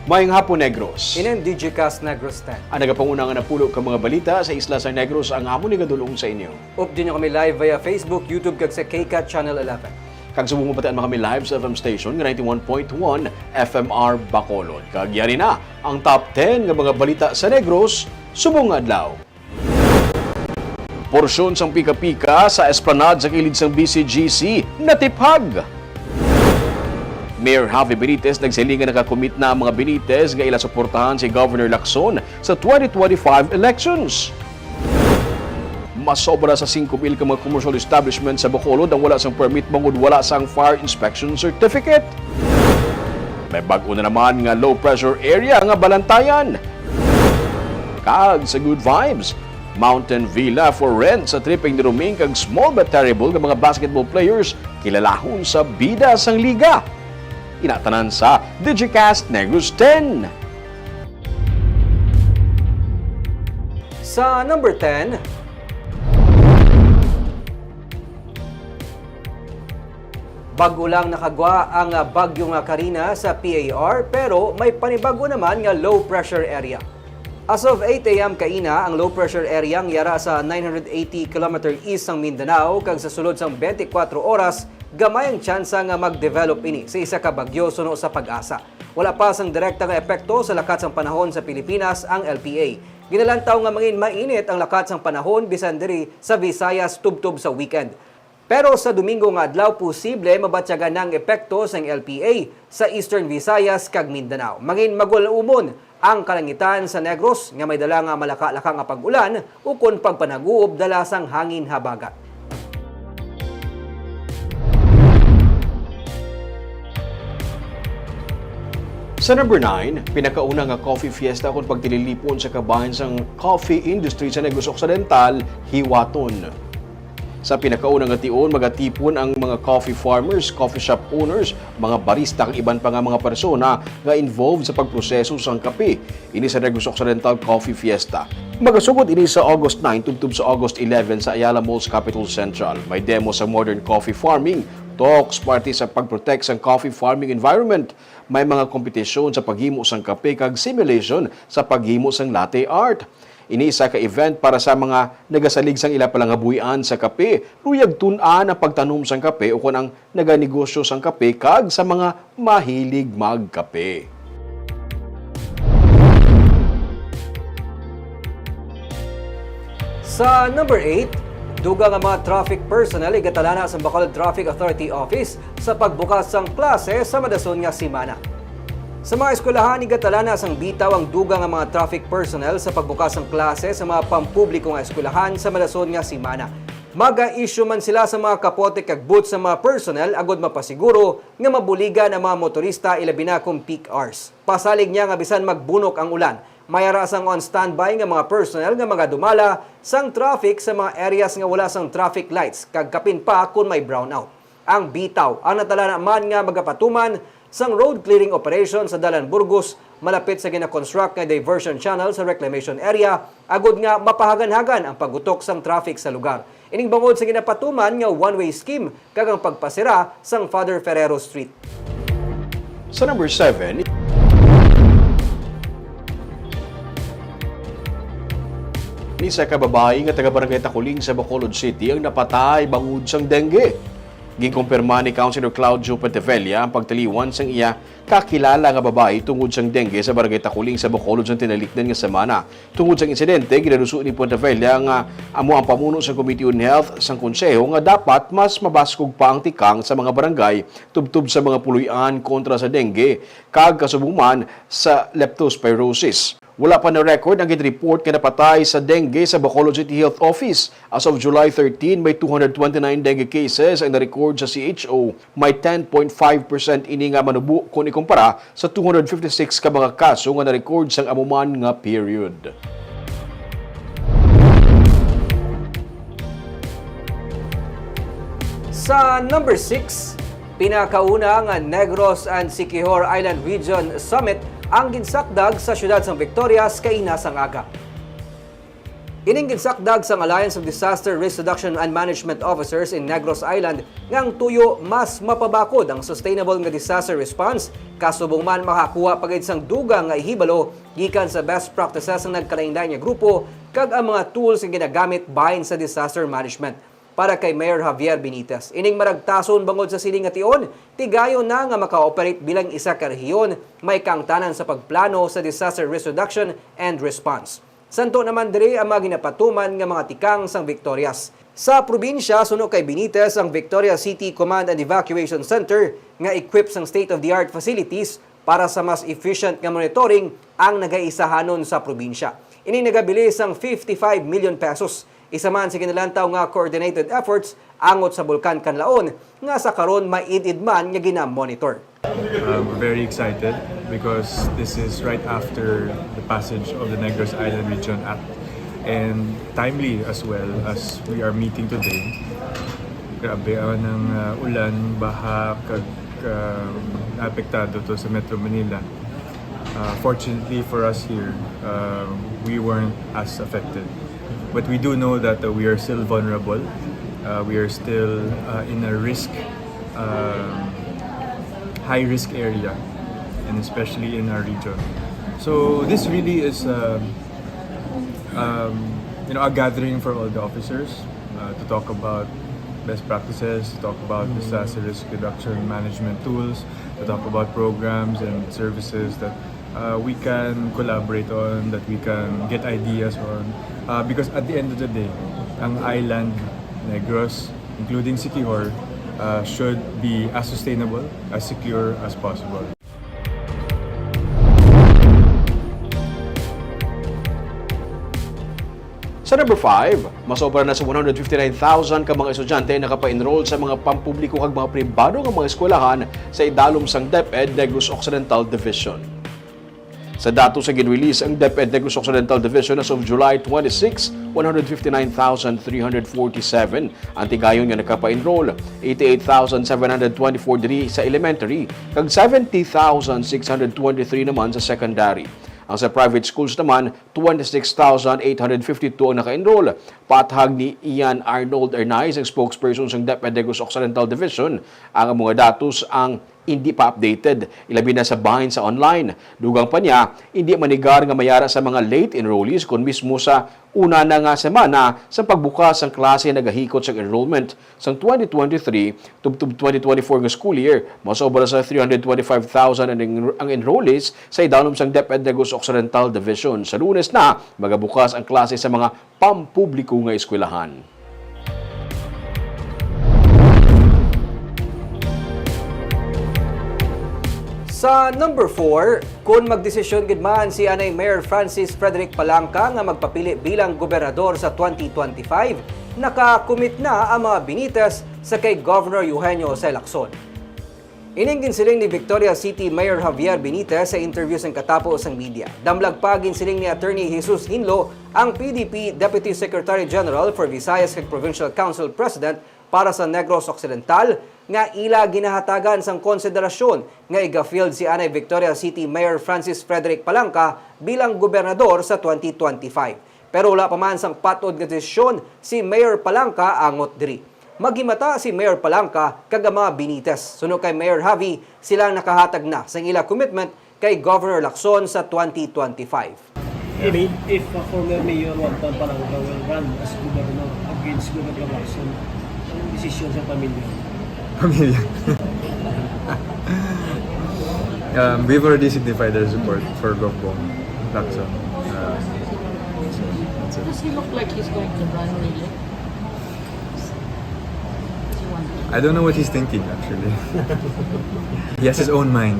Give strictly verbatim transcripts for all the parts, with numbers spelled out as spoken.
Maayong hapon, Negros. Inin Digicast Negros ten. Ang nagapanguna nga napulo ka mga balita sa isla sa Negros ang amon igadulong sa inyo. Update niyo kami live via Facebook, YouTube, kag sa KCAT Channel eleven. Kag subong mapatian man kami live sa F M station nga ninety-one point one F M R Bacolod. Kag yari na ang top ten nga mga balita sa Negros subong nga adlaw. Porsyon sang pika-pika sa esplanade sa kilid sang B C G C natiphag. Mayor Javi Benitez nagsiling nga nakakommit na ang mga Benitez nga ila suportahan si Governor Lacson sa twenty twenty-five elections. Masobra sa singko mil ka mga commercial establishment sa Bacolod ang wala sang permit bangod wala sang fire inspection certificate. May bag-o na naman nga low pressure area nga balantayan. Kag sa Good Vibes, Mountain Villa for rent sa tripping ni Roming kag small but terrible nga mga basketball players kilalahon sa bida sang liga. Ina tanan sa Digicast Negros ten. Sa number ten, bag-o lang nakagwa ang Bagyo nga Karina sa P A R, pero may panibago naman nga low pressure area. As of eight a m kaina, ang low pressure area ang yara sa nine hundred eighty kilometer east sang Mindanao, kag sa sulod sang twenty-four oras, gamay ang tsansa nga mag-develop ini sa isa ka bagyo suno sa PAGASA. Wala pa sang direkta nga epekto sa lakat sang panahon sa Pilipinas ang L P A. Ginalantaw nga mangin mainit ang lakat sang panahon bisan diri sa Visayas tubtob sa weekend. Pero sa Domingo nga adlaw, posible mabatyagan na ang epekto sang L P A sa Eastern Visayas kag Mindanao. Mangin magulaumon ang kalangitan sa Negros nga may dala nga malakalaka nga pag-ulan ukon pagpanag-uob dala sang hangin habagat. Sa number nine, pinakauna nga coffee fiesta kon pagtililipon sa kabahin sang coffee industry sa Negros Occidental, hiwaton. Sa pinakauna nga tion, magatipon ang mga coffee farmers, coffee shop owners, mga barista kag iban pa nga mga persona nga involved sa pagproseso sang kape. Ini sa Negros Occidental Coffee Fiesta. Magasugod ini sa August nine tubtob sa August eleven sa Ayala Malls Capitol Central. May demo sa modern coffee farming, talks parte sa pag-protect sang coffee farming environment. May mga kompetisyon sa paghimo sang kape kag simulation sa paghimo sang latte art. Ini isa ka event para sa mga nagasalig sang ila pa lang nga buy-an sa kape, luyag tun-an ang pagtanom sang kape ukon ang naganegosyo sang kape kag sa mga mahilig magkape. Sa number eight, dugang nga mga traffic personnel igatalana sa Bacolod Traffic Authority Office sa pagbukas sang klase sa madason nga semana. Sa mga eskwelahan, igatalana sang bitaw ang dugang nga mga traffic personnel sa pagbukas sang klase sa mga pampubliko nga eskwelahan sa madason nga semana. Maga-issue man sila sa mga kapote kag boots sa mga personnel agod mapasiguro nga mabuligan ang mga motorista, ilabi na kon peak hours. Pasalig niya nga bisan magbunok ang ulan, may ara sang on standby nga mga personnel nga magadumala sang traffic sa mga areas nga wala sang traffic lights kag kapin pa kon may brownout. Ang bitaw ang natalana man nga magapatuman sang road clearing operation sa Dalan Burgos malapit sa gina-construct nga diversion channel sa reclamation area agod nga mapahagan-hagan ang pag-utok sang traffic sa lugar. Ining bangod sa ginapatuman nga one-way scheme kag ang pagpasira sang Father Ferrero Street. Sa number seven, ni sa kababayi nga taga Barangay Takuling sa Bacolod City ang napatay bangod sang dengue. Ginkumpirma ni Councilor Claudio Pentevella ang pagtaliwan sang iya kakilala nga babayi tungod sang dengue sa Barangay Takuling sa Bacolod sang tinalikdan nga semana. Tungod sang insidente, ginaluso ni Pontevella nga amo ang pamuno sa Committee on Health sang Konseho nga dapat mas mabaskog pa ang tikang sa mga barangay tubtob sa mga puloy-an kontra sa dengue kag kasubong man sa leptospirosis. Wala pa na-record ang gin-report nga napatay sa dengue sa Bacolod City Health Office. As of July thirteen, may two hundred twenty-nine dengue cases ang na-record sa C H O. May ten point five percent ini nga manubo kon ikumpara sa two hundred fifty-six ka mga kaso nga na-record sang amo man nga period. Sa number six, pinakauna nga Negros and Siquijor Island Region Summit ang ginsakdag sa siyudad sang Victorias kaina sang aga. Ining ginsakdag sang Alliance of Disaster Risk Reduction and Management Officers in Negros Island nga ang tuyo mas mapabakod ang sustainable nga disaster response, kasubong man makakuha pa gid sang dugang nga ihibalo gikan sa best practices sang nagkalainlain nga grupo kag ang mga tools nga ginagamit bahin sa disaster management. Para kay Mayor Javier Benitez, ining maragtason bangod sa siling nga tion, tigayon na nga maka-operate bilang isa ka rehiyon may kaangtanan sa pagplano sa disaster risk reduction and response. Santo naman diri ang mga ginapatuman nga mga tikang sang Victorias. Sa probinsya, suno kay Benitez, ang Victoria City Command and Evacuation Center nga equipped sang state-of-the-art facilities para sa mas efficient nga monitoring ang nagaisahanon sa probinsya. Ini nagabilis sang fifty-five million pesos. Isa man sa ginalantaw nga coordinated efforts angot sa Bulkan Kanlaon nga sa karon maid-id man nga gina-monitor. Um, we're very excited because this is right after the passage of the Negros Island Region Act. And timely as well as we are meeting today. Grabe ang uh, ulan, baha, kag um, apektado to sa Metro Manila. Uh, fortunately for us here, uh, we weren't as affected. But we do know that uh, we are still vulnerable. Uh, we are still uh, in a risk, um, high risk area, and especially in our region. So this really is, um, um, you know, a gathering for all the officers uh, to talk about best practices, to talk about disaster risk reduction management tools, to talk about programs and services that uh, we can collaborate on, that we can get ideas on. Uh, because at the end of the day, ang island, Negros, including Siquijor, uh, should be as sustainable, as secure as possible. Sa number five, masobra na sa one hundred fifty-nine thousand ka mga estudyante ang nakapa-enroll sa mga pampubliko kag mga pribado nga mga eskwelahan sa idalom sang DepEd Negros Occidental Division. Sa datos nga gin-release ang DepEd Negros Occidental Division as of July twenty-six, one hundred fifty-nine thousand three hundred forty-seven ang tigayon nga nakapa-enroll, eighty-eight thousand seven hundred twenty-four diri sa elementary kag seventy thousand six hundred twenty-three naman sa secondary. Ang sa private schools naman, twenty-six thousand eight hundred fifty-two ang naka-enroll. Paathag ni Ian Arnold Ernaiz, ang spokesperson sang DepEd Negros Occidental Division, ang mga datos ang indi pa updated, ilabi na sa bahin sa online. Dugang pa niya, indi manigar nga may ara sa mga late enrollees kon mismo sa una na nga semana sa pagbukas sang klase nagahikot sang enrollment. Sang twenty twenty-three tubtob twenty twenty-four nga school year, masobra sa three hundred twenty-five thousand ang, ang enrollees sa idalom sang DepEd Negros Occidental Division. Sa Lunes na, magabukas ang klase sa mga pampubliko nga eskwelahan. Sa number four, kon magdesisyon gid man si anay Mayor Francis Frederick Palanca nga magpapili bilang gobernador sa twenty twenty-five, naka-commit na ang mga Benitez sa kay Governor Eugenio Jose Lacson. Ining ginsiling ni Victoria City Mayor Javier Benitez sa interview sang katapo sang media. Damlag pa, ginsiling ni Attorney Jesus Hinlo, ang P D P Deputy Secretary General for Visayas kag Provincial Council President para sa Negros Occidental, nga ila ginahatagan sang konsiderasyon nga iga-field si anay Victoria City Mayor Francis Frederick Palanca bilang gobernador sa twenty twenty-five. Pero wala pa man sang patod nga desisyon si Mayor Palanca angot diri. Maghimata si Mayor Palanca kag ang mga Benitez. Suno kay Mayor Javi, sila ang nakahatag na sang ila commitment kay Governor Lacson sa twenty twenty-five. If, if a former mayor wag pa parang will run as governor against Governor Lacson, anong desisyon sa pamilya? Pamilya. um, we've already signified our support for Gov Bong Lacson. Uh, so, that's it. Does he look like he's going to run really? He wants to. I don't know what he's thinking, actually. He has his own mind.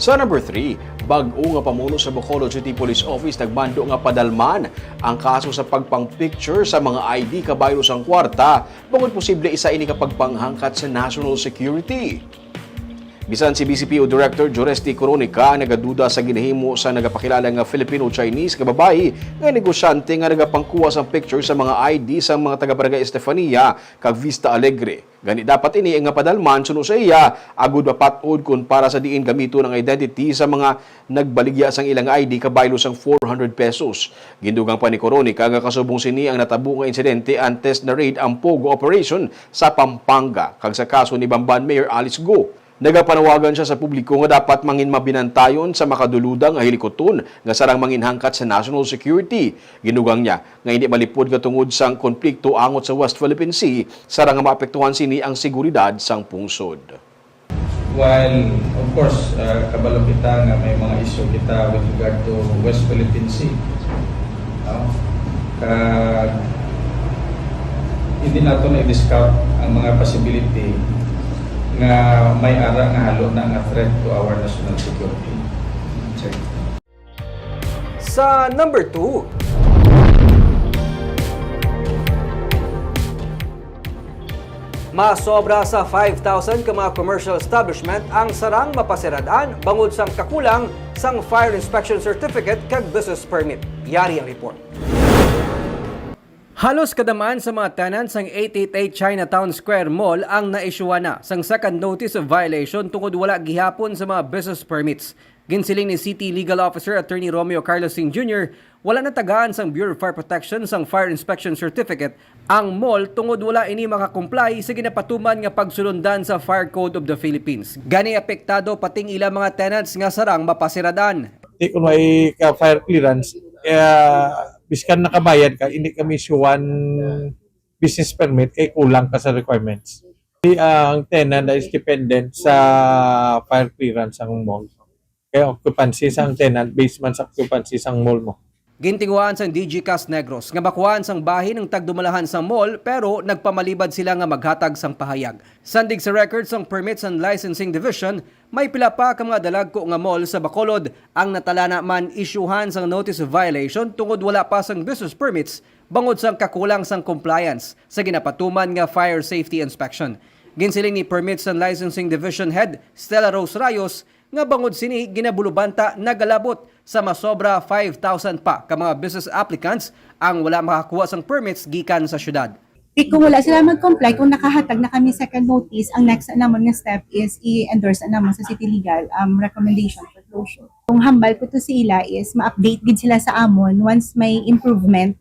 Sa number three, bag-o nga pamuno sa Bacolod City Police Office nagmando nga padalman ang kaso sa pagpang-picture sa mga I D kabaylo sang kwarta, bangod posible isa ini ka pagpanghangkat sa national security. Bisan si B C P O Director Juresti Coronica ang nagaduda sa ginahimo sa nagapakilala nga Filipino-Chinese nga babayi nga negosyante nga nagapangkuha sang picture sa mga I D sang mga taga-Barangay Estefania kag Vista Alegre. Gani dapat ini nga padalman suno sa iya, agud mapat-od kon para sa diin gamiton ang identity sa mga nagbaligya sang ilang I D kabaylo sang four hundred pesos. Gindugang pa ni Coronica nga kasubong sini ang natabo nga insidente antes na-raid ang POGO operation sa Pampanga kag sa kaso ni Bamban Mayor Alice Go. Nagapanawagan sia sa publiko nga dapat mangin mabinantayon sa makaduluda nga hilikuton nga sarang manginhangkat sa national security. Ginugang niya nga hindi malipod nga tungod sang konflikto angot sa West Philippine Sea, sarang nga maapektuhan sini ang seguridad sang pungsod. While, of course, uh, kabalo kita nga may mga issue kita with regard to West Philippine Sea, no? Kag hindi nato na i-discount ang mga possibility nga may ara nga halo na nga threat to our national security. Check. Sa number two, masobra sa five thousand ka mga commercial establishment ang sarang mapasirad-an bangod sang kakulang sang fire inspection certificate kag business permit. Yari ang report. Halos kada man sa mga tenants sang eight eight eight Chinatown Square Mall ang naisyuhan na sang second notice of violation tungod wala gihapon sa mga business permits. Ginsiling ni City Legal Officer Attorney Romeo Carlos Singh Junior, wala natagaan sang Bureau of Fire Protection sang fire inspection certificate ang mall tungod wala ini maka-comply sa ginapatuman nga pagsulundan sa Fire Code of the Philippines. Gani apektado pati ang ila mga tenants nga sarang mapasirad-an. Di ko may ka fire clearance, kaya biskan nakabayad ka, hindi kami issuean business permit kay kulang ka sa requirements. Di ang tenant na is dependent sa fire clearance ang mall. Kaya occupancy sang tenant, based man sa occupancy sang mall mo. Gintinguhaan sang D G Cast Negros nga makuhaan sang bahin ang tagdumalahan sang mall, pero nagpamalibad sila nga maghatag sang pahayag. Sandig sa records sang Permits and Licensing Division, may pila pa ka mga dalagko nga mall sa Bacolod ang natalana man isyuhan sang notice of violation tungod wala pa sang business permits bangod sang kakulang sang compliance sa ginapatuman nga fire safety inspection. Ginsiling ni Permits and Licensing Division Head Stella Rose Rayos nga bangod sini ginabulubanta nagalabot sa masobra five thousand pa ka mga business applicants ang wala makakuha sang permits gikan sa syudad. Di, kung wala sila mag-comply, kung nakahatag na kami second notice, ang next na namon nga step is i-endorse na namon sa City Legal, um, recommendation for closure. Kung hambal ko to sa ila is ma-update gid sila sa amon once may improvement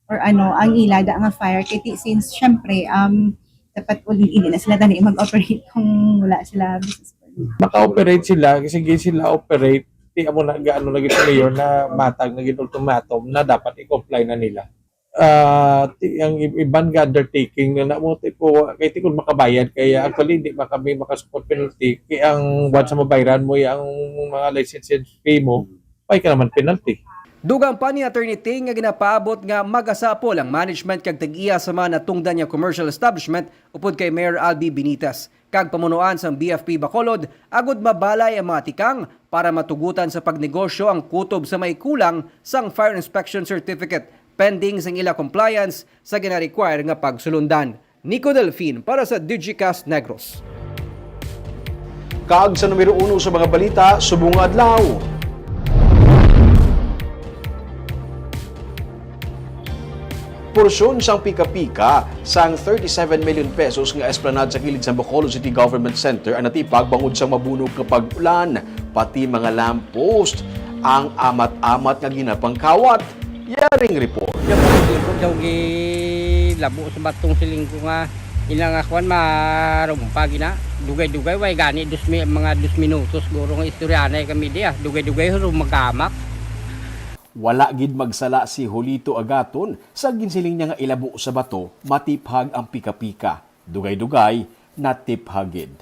or ano ang ila da nga fire. Kay ti-, since syempre, um, dapat uli, hindi na sila gani mag-operate kung wala sila business permit. Maka-operate sila, sige sila operate, ti amo na gaano lagi sa mayor na matag na gid ultimatum na dapat i-comply na nila. Ah, ti-, ang ib-, iban nga undertaking na namo, tipo, kay ti kung makabayad, kaya actually, hindi man kami makasupport penalty, kay ang once mabayran mo, ang mga license fee mo, pay ka naman penalty. Dugang pa ni Attorney Ting nga ginapaabot nga magasapol ang management kag tag-iya sa mga natungdan nga commercial establishment upod kay Mayor Albi Benitez kag pamunuan sang B F P Bacolod agud mabalay ang mga tikang para matugutan sa pagnegosyo ang kutob sa may kulang sang fire inspection certificate pending sang ila compliance sa gina-require nga pagsulundan. Nico Delfin para sa Digicast Negros. Kag sa numero uno sa mga balita subong nga adlaw. Porsyon sang pika-pika sang thirty-seven million pesos nga esplanade sa kilid sang Bacolod City Government Center ang natipag bangod sang mabunog nga pag-ulan, pati mga lamppost ang amat-amat nga ginapangkawat. Yaring report. Daw gilabo sa batong siling ko nga ina nga kwan marumpa gina. Dugay-dugay way gani dos mi-, mga dos minutos guro nga istoryanay kami di ah. Dugay-dugay huro magamak. Wala gid magsala si Julito Agaton sa ginsiling niya nga ilabo sa bato matiphag ang pika-pika. Dugay-dugay natiphag gid.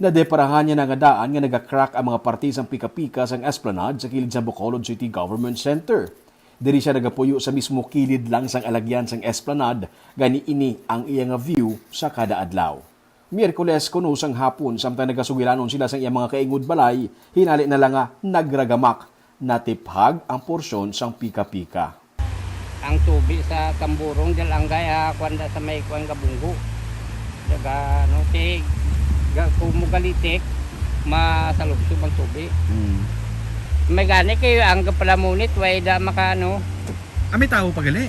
Nadeparahan niya na nga daan nga naga-crack ang mga parte sang pika-pika sang esplanade sa kilid sa Bacolod City Government Center. Diri siya nagapuyo sa mismo kilid lang sang alagyan sang esplanade, gani ini ang iya nga view sa kada adlaw. Miyerkules kuno sang hapon, samtang nagasugilanon sila sang iyang mga kaingod balay, hinali na lang nga nagragamak. Natiphag ang porsyon sang pika-pika. Ang tubi sa Tamburong, dal anggay, ah, kwan da sa may kwan, Gabunggo. Daga, ano, ti, ga-, kung mo galitik, Masalubsob ang tubig. Hmm. May gani kay ang kapalamunit, way da makaano. Ah, may tawo pa gali?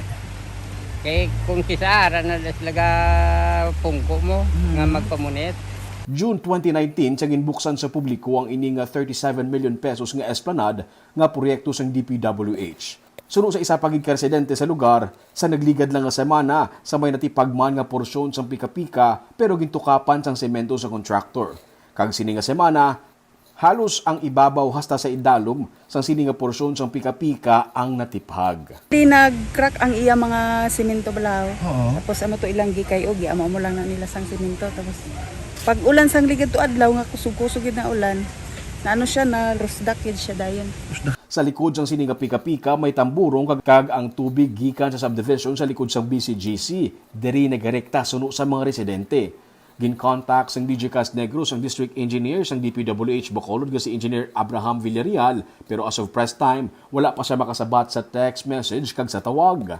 Kay kung kisa, ara na das laga pungko mo Hmm. nga magpamunit. June twenty nineteen, sa ginbuksan sa publiko ang ini nga thirty-seven million pesos nga esplanade nga proyekto sang D P W H. Suno sa isa pa gid ka residente sa lugar, sa nagligad lang nga semana, sa may natipagman nga porsyon sang pika-pika, pero gintukapan sang semento sa kontraktor. Kag sini nga semana, halos ang ibabaw hasta sa idalom sang sini nga porsyon sang pika-pika ang natiphag. Di nag-crack ang iya mga semento balaw. Oo. Tapos amo to ilang gikay-og, amo mo lang na nila sang semento. Tapos pag ulan sang ligad to adlaw nga kusog-kusog gid na ulan, na ano siya, na rusdak gid siya dayon. Sa likod sang sini nga pika-pika may tamburong kag, kag ang tubig gikan sa subdivision sa likod sang B C G C, diri nagarekta suno sa mga residente. Gin-contact sang D J Cast Negros ang district engineer sang D P W H Bacolod nga si Engineer Abraham Villarreal, pero as of press time, wala pa siya makasabat sa text message kag sa tawag.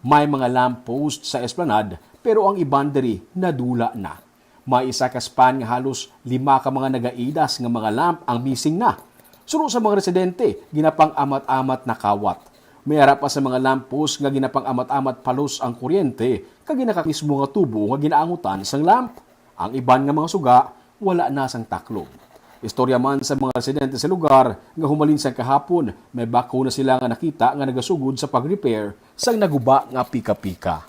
May mga lamp post sa esplanade, pero ang iban diri nadula na. May isa ka span nga halos lima ka mga nagaidas nga mga lamp ang missing na. Suno sa mga residente, ginapang-amat-amat na kawat. May ara pa sa mga lamp post nga ginapang-amat-amat palos ang kuryente, kag ginaka mismo nga tubo nga ginaangutan sang lamp. Ang iban nga mga suga, wala na sang taklob. Istorya man sa mga residente sa lugar nga humalin sang kahapon, may backhoe na sila nga nakita nga nagasugod sa pag-repair sang naguba nga pika-pika.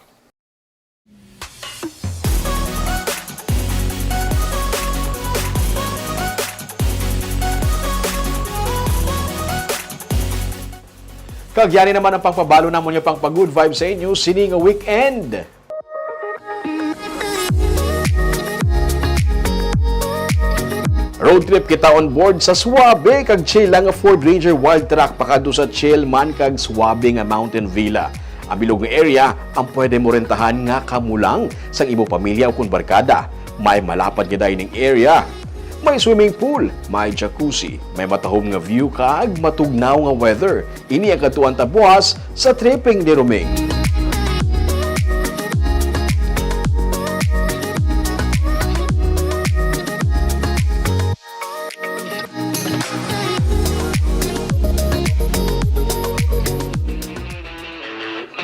Kag yani naman ang pangpabalo namon nga pangpa-good vibes sa inyo sini nga weekend. Road trip kita on board sa suabe kag chill lang nga Ford Ranger Wildtrak pakadto sa chill man kag suabe nga mountain villa. Ang bilog nga area ang pwede mo rentahan nga kamo lang sang imo pamilya o kon barkada. May malapad nga dining area. May swimming pool, may jacuzzi, may matahom nga view kag matugnaw nga weather. Ini ang kadtuan ta buas sa Tripping ni Roming.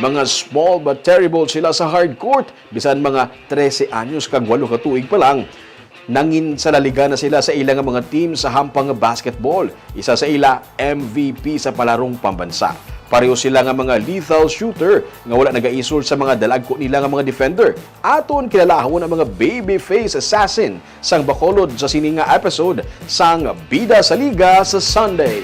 Mga small but terrible sila sa hard court. Bisan mga trese anyos kag walo ka tuig pa lang, nanginsalaligan na sila sa ila nga mga team sa hampang nga basketball. Isa sa ila, M V P sa palarong pambansa. Pareho sila nga mga lethal shooter nga wala nagaisol sa mga dalagko nila nga mga defender. Aton kilalahon ang mga babyface assassin sang Bacolod sa sini nga episode sang Bida sa Liga sa Sunday.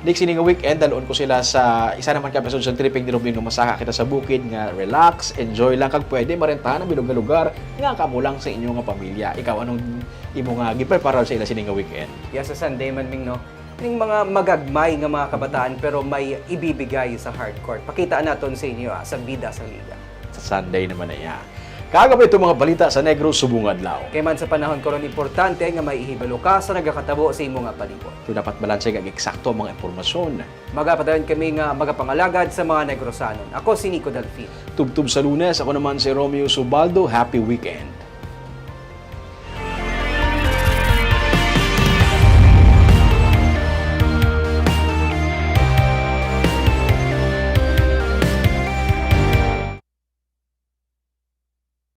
Next ini nga weekend, dalon ko sila sa isa naman ka episode sa Tripping ni Roming nga masaka kita sa bukid nga relax, enjoy lang, kag pwede marentahan ang bilog nga lugar nga kamo lang sa inyo nga pamilya. Ikaw, anong imo nga gipreparar sa ila sini nga weekend? Yes, sa Sunday man, Ming, no? Ning mga magagmay nga mga kabataan pero may ibibigay sa hard court. Pakita naton sa inyo, ah, sa Bida sa Liga. Sa Sunday naman na iya. Kag amo ito mga balita sa Negros subong adlaw. Kay man sa panahon karon, importante nga may ihibalo ka sa nagakatabo sa imo nga palibot. Pero dapat balanse kag eksakto ang mga impormasyon. Magapadayon kami nga magapangalagad sa mga Negrosanon. Ako si Nico Delfin. Tubtob sa Lunes, ako naman si Romeo Subaldo. Happy weekend.